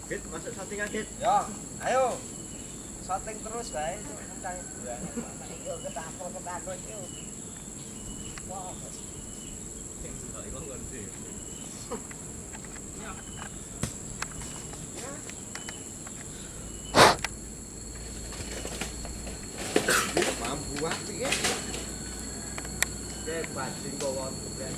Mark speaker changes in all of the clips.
Speaker 1: Git, masuk syuting Git.
Speaker 2: Ya, ayo. Syuting terus bae tentang
Speaker 3: Yo ketakon yo. Wah.
Speaker 1: Sing delok iku nggon sih. Mampu apik ya.
Speaker 2: Dek bajing kok wonten.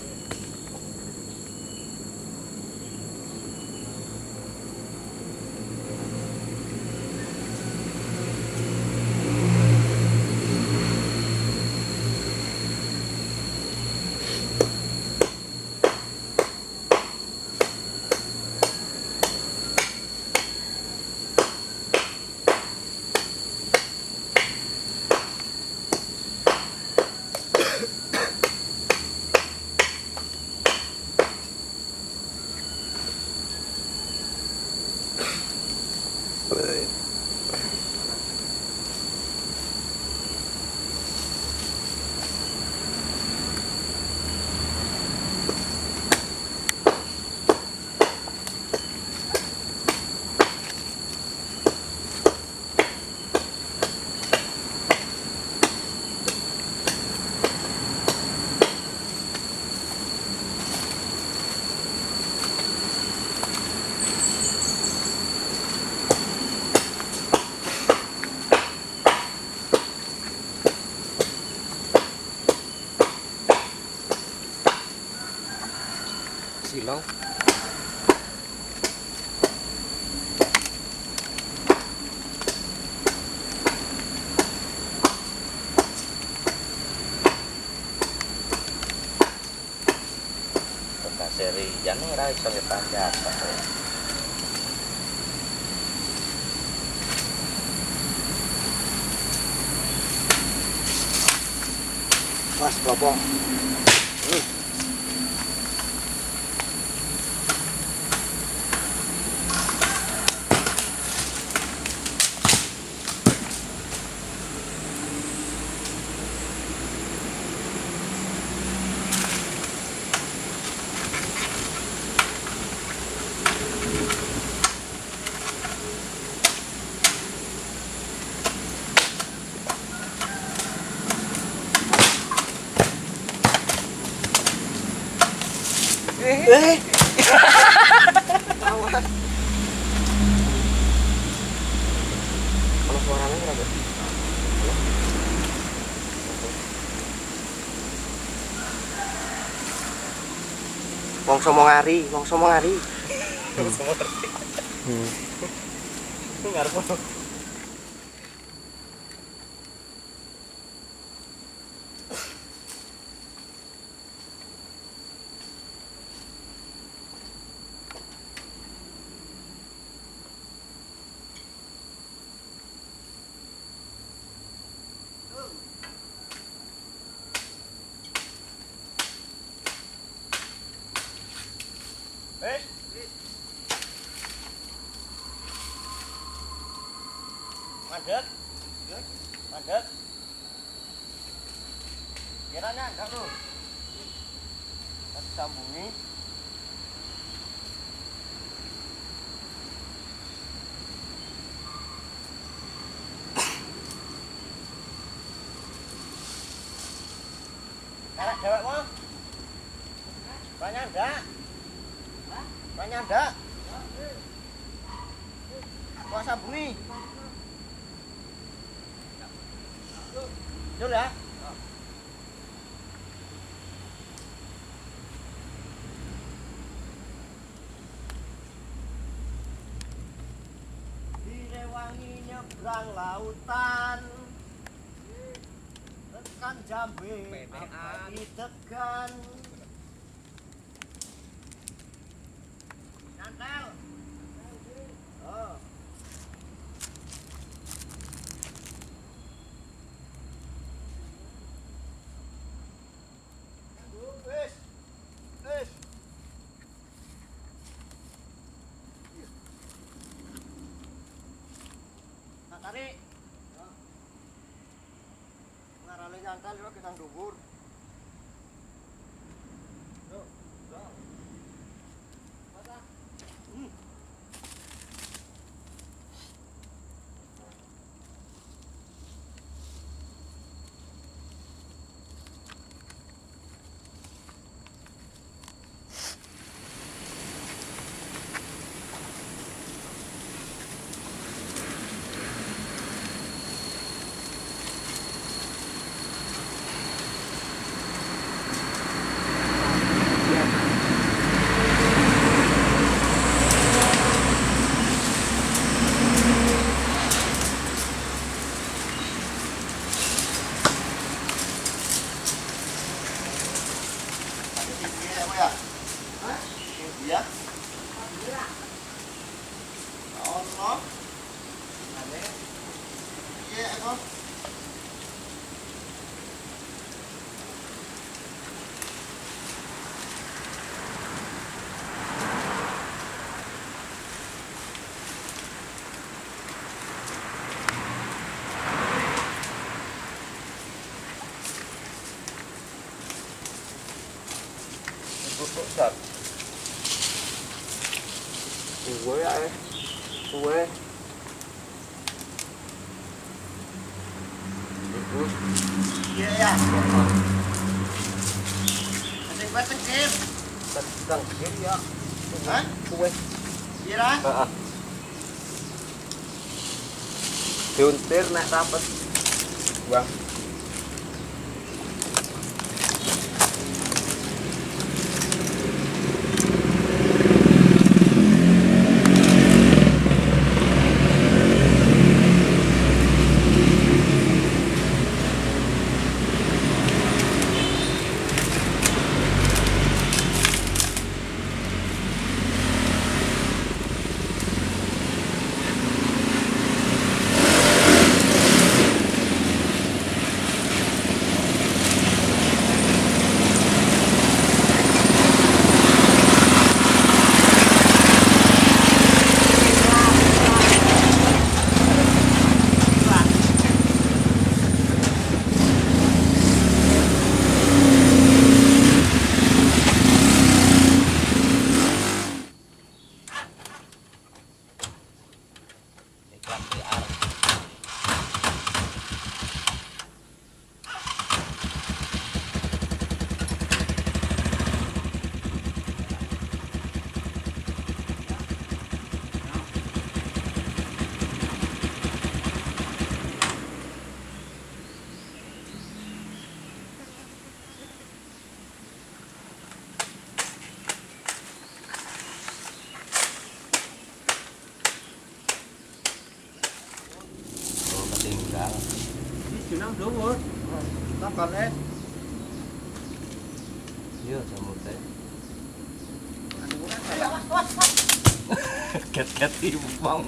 Speaker 4: Silau.
Speaker 5: Seri jane ora iso dipanjat.
Speaker 4: Mas bopong.
Speaker 2: Awas.
Speaker 4: Kalau suaranya berapa? Wong Somongari, wong Somongari.
Speaker 1: Wong Somongari. Ngarep. Mandek. Mandek. Kiranya enggak lho. Sambungi. Karak dewek mo. Banyak ndak? Banyak ndak? Kok sambungi? Betul ya?
Speaker 3: Direwangi nyebrang lautan, tekan jambe, ditekan.
Speaker 1: Nyantel. Oh.
Speaker 3: Wis. Wis.
Speaker 1: Tak tarik. Ngarale nyantel yo ketang dhuwur. Yo. Yo.
Speaker 4: Suwe ae. Suwe.
Speaker 1: Iya ya. Sing kuwe tengkir.
Speaker 4: Tengkir ya.
Speaker 1: Hah?
Speaker 4: Suwe.
Speaker 1: Iya lah.
Speaker 4: Heeh. Diuntir nek rapet. Buang.
Speaker 5: Iklan PR. Oh, ketinggal.
Speaker 1: Iki nang dhuwur. Takon eh.
Speaker 5: Iya, jamur teh.
Speaker 1: Awas, awas, awas.
Speaker 5: Ket-ket wong.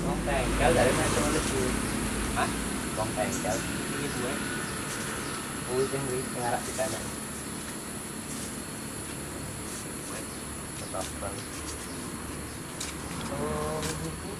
Speaker 5: Wong tengkel dari macam lebih. Hah? Wong tengkel iki duwe. Kuwi sing kuwi sing arep ditanek. Tetap bang. Oh, iku.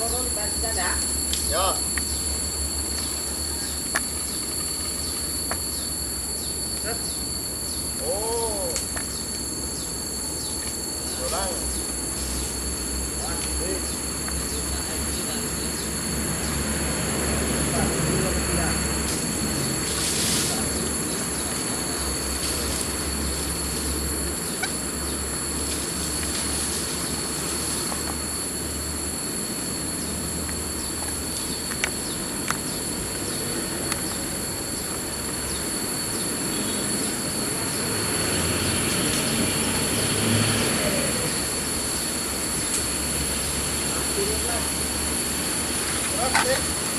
Speaker 5: loro dibayar ya.
Speaker 3: Yo. Set. Oh. Orang. Terus, Dik.